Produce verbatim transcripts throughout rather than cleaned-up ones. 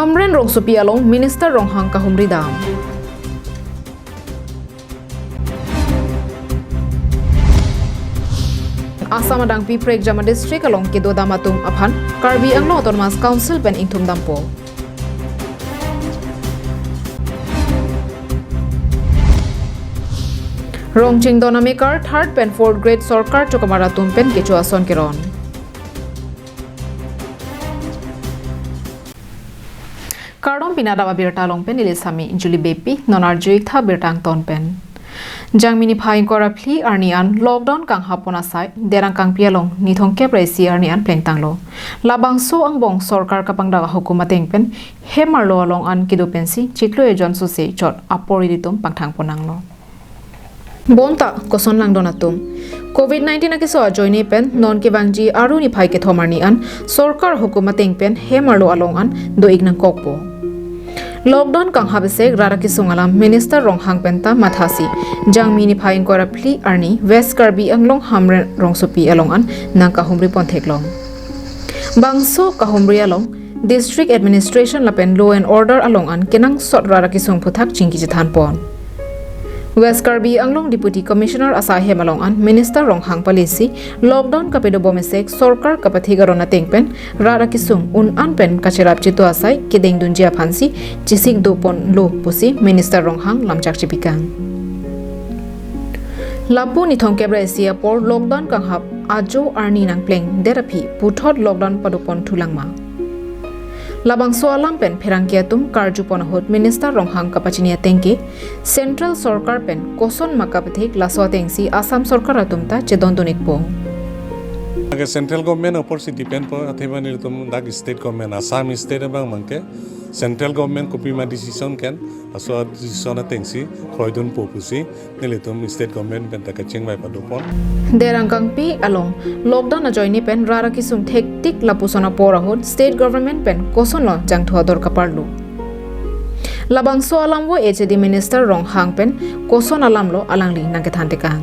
Hamren Rongsopi along Minister Ronghang kahumri dam. Assam adangpi prekjam a-district along kedo dam atum aphan Karbi Anglong Autonomous Council pen ingthum dampo. Rongchingdon amekar third pen fourth grade sorkar chokamar atum pen kecho ason keron. Kardom, pini adap abirta along pen neli Sami Injuli Beypi, non arju-ik tha birta angton pen. Jangmi niphai ingkoi ra phli arni an lockdown kanghap pon asai Derang Kangpi along ni thomkep ra isi arni an plengtanglo. Labangso angbong sorkar kapangdak ahukum ateng pen hem arlo along an kedo pensi chiklo ejon sose chot apor ilitum pangthang pon nanglo. Bonta koson langdon atum. Covid nineteen akeso ajoine pen non kevangji Aru niphai kethom arni an sorkar hukum ateng pen hem arlo along an do-ik nangkokpo. Lockdown kanghap asek rat akesung alam Minister Ronghang penta mathasi Jangmi niphai ingkoi ra phli arni West Karbi Anglong Hamren Rongsopi along an nangkahumri pon theklong. Bangso kahumri along District Administration lapen Law and Order along an kenangsot rat akesung aphuthak chingki chethan pon. West Karbi Anglong Deputy Commissioner asai hem along an Minister Ronghang palisi lockdown kapedo bom asek sorkar kapathik aron ateng pen rat akesung un an pen kacherap chetu asai kedengdunji aphansi chesik do ponlo pusi Minister Ronghang lamchak chepikang. Lapu ni thomkep ra isi apor lockdown kanghap ajo arni nangplengdet aphi puthot lockdown pado pon thulang ma? Labangso alam pen pherangke atum karju pon ahut Minister Ronghang kapachini ateng ke Central Sorkar pen koson ma kapathik, laso atengsi Assam Sorkar atum ta chedondun-ikpo. Ke Central Government apor si depend po, athema nelitum dak State Government, Assam State abang mangke Central Government kopima decision ken, laso decision atengsi kroidunpo pusi nelitum State Government penta kachingvai pado pon. Derang Kangpi along lockdown ajoine pen rat akesung thektik lapuson apor ahut State Government pen kosonlo jangthu ador kaparlo? Labangso alam vo H A D Minister Ronghang pen koson alamlo alangli nangkethan tekang.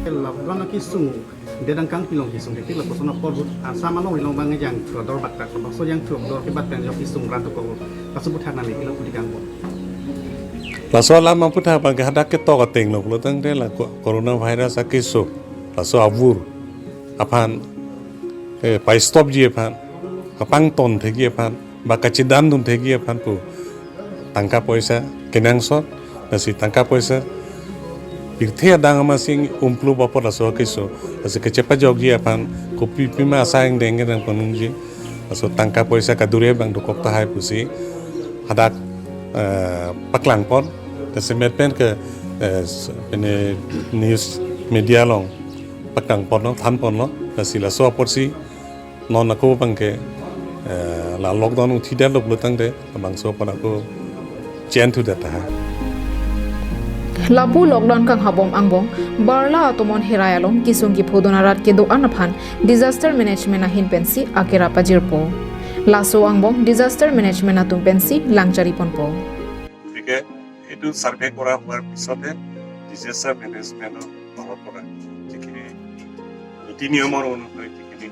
Lockdown akesung Derang Kangpi along kesung thektik lapuson apor ahut Assam along ilong bang jangthu ador batak, labangso jangthu ador kebat pen jo kesung rat dokok, laso aphuthak nangli kilo pudi kangbo. Laso alam aphuthak abang ke hadak ketok atenglo pulotangte la co-, coronavirus akeso, laso avur aphan, eh, paistopji aphan, kapangton thekji aphan, ba kachedandun thekji aphan pu tangka poisa kenangsot, lasi tangka poisa pirthe adang amatsi umplu apot laso akeso, lasi kachepajokji aphan kopipima asai angdeng kedang panungji, laso tangka poisa kadure abang dokok tahai pusi hadak, eh, paklang pon, lasi met pen ke, eh, s-, pine news media along paklang ponlo, than ponlo, lasi laso apotsi non ako abang ke, eh, la lockdown uthidetlo pulotangte, labangso aphan ako chenthudet tahai. Lapu lockdown kanghap bom angbong, Barla atomon Herai along kesung kephodun arat kedo-an aphan disaster management ahin pensi akera pajirpo. Laso angbong disaster management atum pensi langchari ponpo. গতিকে এইটো ছাৰ্ভে কৰা হোৱাৰ পিছতহে ডিজাষ্টাৰ মেনেজমেণ্টৰ ফালৰ পৰা যিখিনি নীতি নিয়মৰ অনুসৰি যিখিনি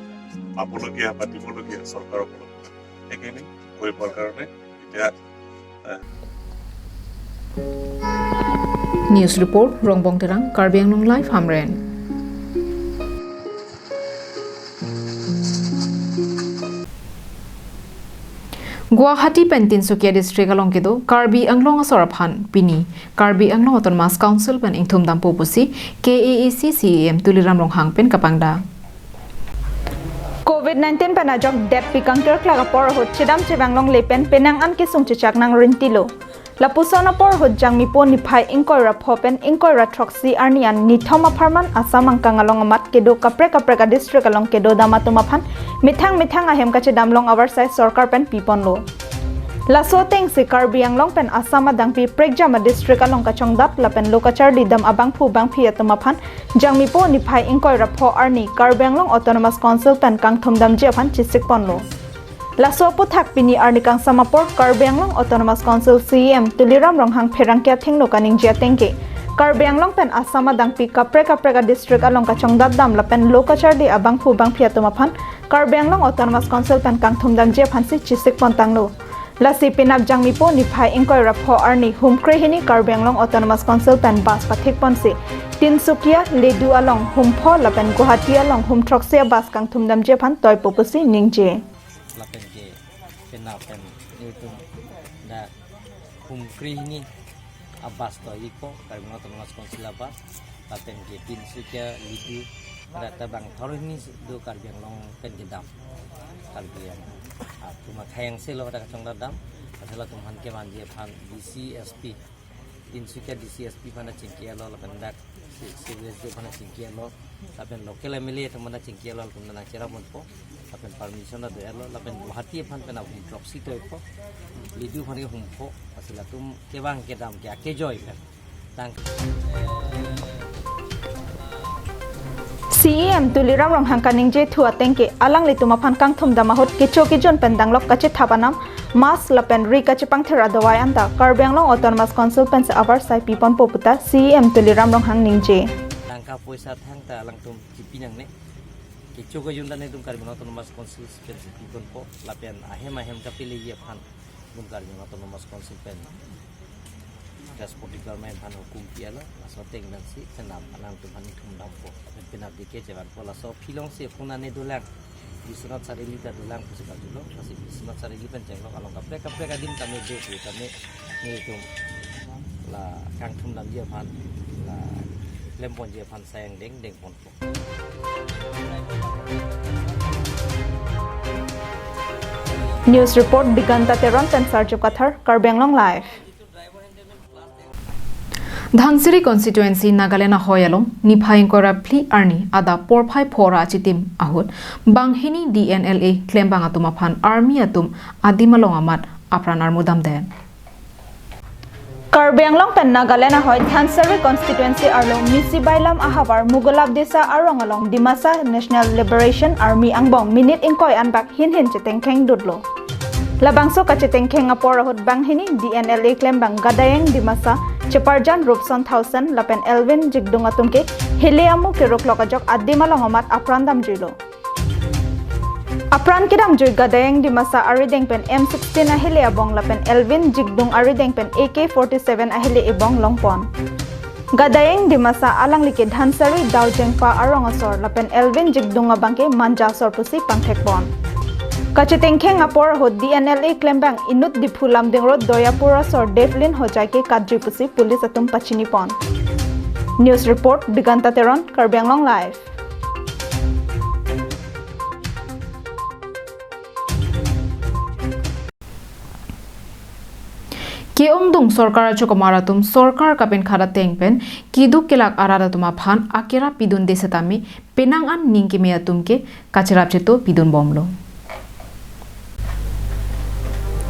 পাবলগীয়া বা দিবলগীয়া চৰকাৰৰ ফালৰ পৰা সেইখিনি কৰিবৰ কাৰণে এতিয়া, আহ, News report, Rongbong Terang, Karbi Anglong Live, Hamren. Guwahati pen Tinsukia district along kedo Karbi Anglong asor aphan pini Karbi Anglong Autonomous Council pen ingthum dampo pusi K A A C C E M Tuliram Ronghang pen kapangdak. Covid nineteen pen ajok detpi kangterklak apor ahut chedam chevang longle pen penang an kesung chechak nangrintilo. Lapuson apor ahut Jangmipo niphai ingkoi ra pho pen ingkoi ra throksi arni an nithom apharman Assam angkang along amat kedo kaprek kaprek a-district along kedo dam atum aphan methang methang ahem kachedam long avarsai sorkar pen piponlo. Laso atengsi Karbi Anglong pen Assam adangpi prekjam a-district along kachongdat lapen lo kacharli dam abangphu bangphi atum aphan Jangmipo niphai ingkoi ra pho arni Karbi Anglong Autonomous Council pen kangthum damji aphan chesik ponlo. Laso aphuthak pini arni kangsam apor Karbi Anglong Autonomous Council C E M Tuliram Ronghang pherangke athengno kaningje ateng ke Karbi Anglong pen Assam adangpi kaprek kaprek a-district along kachongdat dam lapen lo kacharli abangphu bangphi atum aphan Karbi Anglong Autonomous Council pen kangthum damji aphansi chesik pontanglo. Lasi penap Jangmipo niphai ingkoi ra pho arni hum krehini Karbi Anglong Autonomous Council pen bus pathik ponsi Tinsukia, Ledu along hum pho lapen Guwahati along hum throksi a-bus kangthum damji aphan toipo pusi ningje. Lapen ke penap pen nelitum dak hum krehini a-bus toipo Karbi Anglong Autonomous Council a-bus. Lapen ke Tinsukia, Ledu, rata bang thorhini do Karbi Anglong pen kedam. Karbi Anglong atum akhei angse lo rata kachongdam. Asal atum aphan kevanji aphan D C S P, Tinsukia D C S P aphan chingki lo, lapen dak si-, C V S D aphan chingki lo, lapen local M L A atum aphan chingki lo, latum nang cherap ponpo, lapen permission do-et lo, lapen Guwahati aphan pen ahum throksi toipo, Ledu aphan ke hum pho, asal atum kevang kedam ke akejoi pen. Tang. C E M Tuliram Ronghang kaningje thu ateng ke alanglitum aphan kangthum dam ahut kecho kejun pen danglok kachethap anam, mask lapen ri kachepangthir adawai anta Karbi Anglong Autonomous Council pensi avarsai piponpo puta C E M Tuliram Ronghang ningje. Tangka poisa thangta alangtum chipi nangne. Kecho kejun ta netum Karbi Anglong Autonomous Council pensi piponpo lapen ahem ahem kapeleji aphan netum Karbi Anglong Autonomous Council pen Transport Department aphan hukum pi-et lo, laso ateng pensi penap alangtum aphan ingthum dampo. Lapen penap dike chevanpo, laso aphi alongsi puna ne dolang, Biswanath Chariali ta dolang pusi katulo, lasi Biswanath Chariali pen chenglok along kaprek kaprek adim tame do pu tame netum la kangthum damji aphan, la klem ponji aphan sai angdeng dengponpo. News report Diganta Teron pen Sarju Kathar, Karbi Anglong Live. Dhansiri constituency Nagaland ahoi along niphai ingkoi ra phli arni adap porphai pho ra achitim ahut banghini D N L A klembang atum aphan army atum adim along amat apran armu damdet. Karbi Anglong pen Nagaland ahoi Dhansiri constituency arlo Misi Bailam ahavar Mugulap Desa arong along Dimasa National Liberation Army angbong minute ingkoi anbak hinhin chetengkheng dutlo. Labangso kachetengkheng apor ahut banghini D N L A klembang Gadayeng Dimasa, Cheparjan Rupson Thaosen lapen Elvin Jigdung atum ke hile amu keruklok ajok adim along amat apran damjuilo. Apran kedamjui Gadayeng Dimasa arideng pen M sixteen ahile abong lapen Elvin Jigdung arideng pen A K forty-seven ahile ebong longpon. Gadayeng Dimasa alangli ke Dhansiri Daojengpa arong asor lapen Elvin Jigdung abang ke Manja asor pusi pangthekpon. Kachetengkheng apor ahut D N L A klembang inut Diphu Lumding Road Doyapur asor Devlin Hojai ke katjui pusi police atum pachinipon. News report Diganta Teron, Karbi Anglong Live. Ke-ongdung sorkar achokomar atum sorkar kapenkhat ateng pen keduk kelak arat atum aphan akerap pidunde setame penang an ningkeme atum ke kacherap cheto pidunbomlo.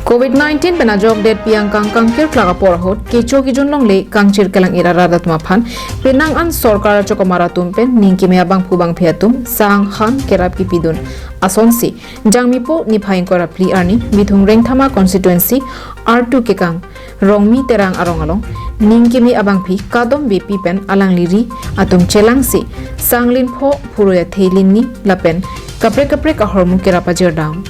Covid nineteen pen ajok detpi angkang kangkirklak apor ahut kecho kejun longle kangchir kelang-ir arat atum aphan penang an sorkar achokomar atum pen ningkeme abangphu bangphi atum sang han kerap kepidun asonsi Jangmipo niphai ingkoi ra phli arni Bithung Rengthama constituency R two kekang Rongmi Terang arong along ningkeme abangphi Kadom Beypi pen alangli ri atum chelangsi sang lin pho phurui athe lin ni lapen kaprek kaprek ahormu kerap pajir dam.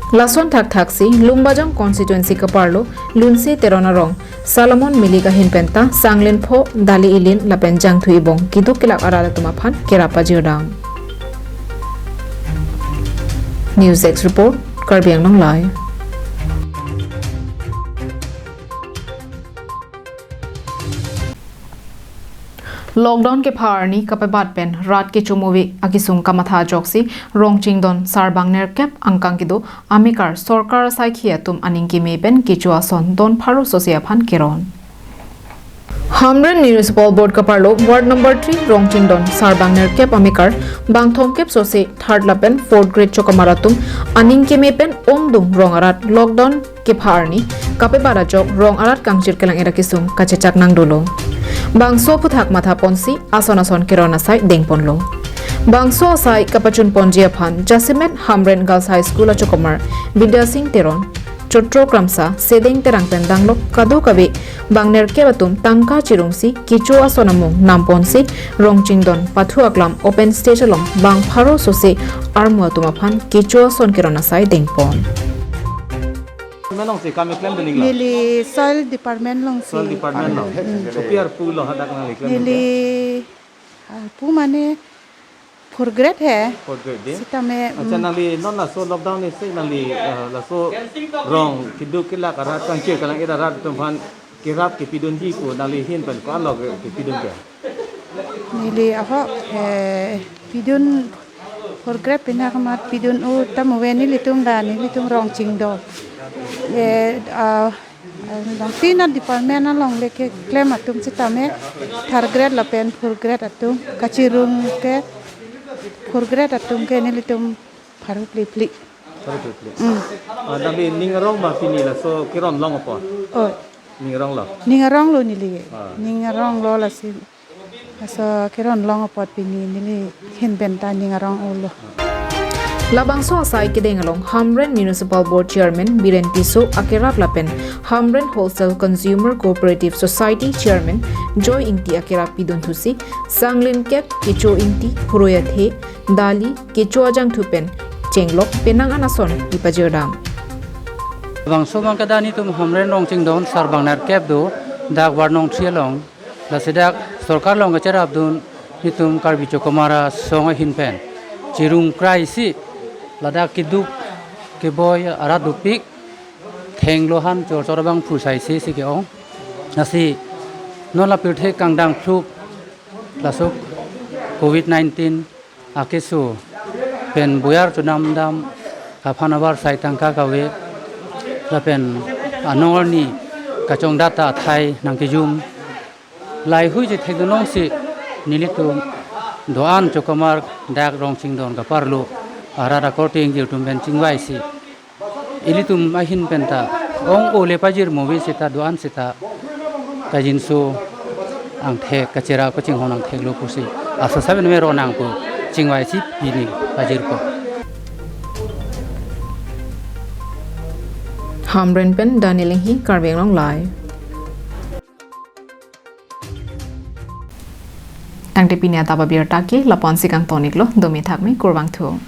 Lason thakthaksi Lumbajong constituency kaparlo Lunse Teron arong Solomon Milik ahin penta sang lin pho dali ilin lapen jangthu ibong keduk kelak arat atum aphan kerap pajir dam. News Desk Report, Karbi Anglong Live. Lockdown kepha arni kapebat pen rat kecho muve akesung kamatha ajoksi Rongchingdon sarbang nerkep angkang kedo amekar sorkar asaikhi atum aning keme pen kecho ason don pharo sose aphan keron. Hamren Municipal Board kaparlo Ward number three Rongchingdon sarbang nerkep amekar bang thomkep sose third lapen fourth grade chokomar atum aning keme pen ongdung rong arat lockdown kepha arni kapebat ajok rong arat kangchir kelang-ir akesung kachechak nangdolo. Bangso aphuthak matha ponsi ason ason keron asai dengponlo. Bangso asai kapachun ponji aphan jasemet Hamren Girls High School achokomar Bidya Sing Teron, Chotro Kramsa, Sedeng Terang pen danglok kadokave bang nerkep atum tangka chirungsi kecho ason amung namponsi Rongchingdon pathu aklam open stage along bang pharo sose armu atum aphan kecho ason keron asai dengpon. Nang si kam keklem pen ninglo? Neli soil department along si. Soil department along. Hmm. Kopi arpu lo hadak nangli klem? Neli arpu mane fourth grade he. Fourth grade de? Sitame, accha, hmm, nangli non laso lockdown isi nangli, eh, laso rong keduk kelak arat kangchir kalang-et arat atum aphan kerap kepidunji pu nangli ahin pen ko-an lo ke, kepidun ke? Neli ahok, eh, pidun fourth grade pen hak amat pidun-o tame nelitum da nelitum Rongchingdon. Eh, ah, ah, along tina department along le keklem atum sitame third grade lapen fourth grade atum kachirung ke fourth grade atum ke nelitum pharo phli phli. Pharo phli phli. Mm. Ah, nangli ning arong ma pini laso keron long apot? Oh. Ning arong lo? Ning arong lo neli. Ah. Ning arong lo lasi. Laso keron long apot pini neli ahin pen ta ning arong-o lo. Labangso asai kedeng along Hamren Municipal Board Chairman Biren Tisso akerap lapen Hamren Wholesale Consumer Cooperative Society Chairman Joy Ingti akerap pidun thusi, sang limkep, kecho ingti, phuroi athe, dali, kecho ajangthu pen chenglok penang an ason pipajir dam. Bangso bang kada nelitum Hamren Rongchingdon sarbang nerkep do dak ward nong three along. Lasi dak sorkar along kacherapdun nelitum Karbi Chokomar asong ahin pen chirung krai si ladak keduk keboi arat dopik thenglo han chor chor abang phusai si si ke-ong. Lasi non la pirthe kangdang phluk laso covid nineteen akeso pen boyar chonam dam kaphan abar sai tangka kave lapen anong arni kachongdat ta athai nangkejum. Laheihui chethekdun longsi nelitum do-an Chokomar dak Rongchingdon kaparlo arat akorte ingjir atum pen chingvai si ilitum ahin pen ta ong-o le pajir movi seta do-an seta kajinso angthek kachera kachinghon angthek lo pusi asap saben me ronang pu chingvai si pini pajirpo. Hamren pen Daniel Enghi, Karbi Anglong Live. Tangte pini atap abirta ke lapu-an si kangton-iklo, domi thakmi, kurvangthu.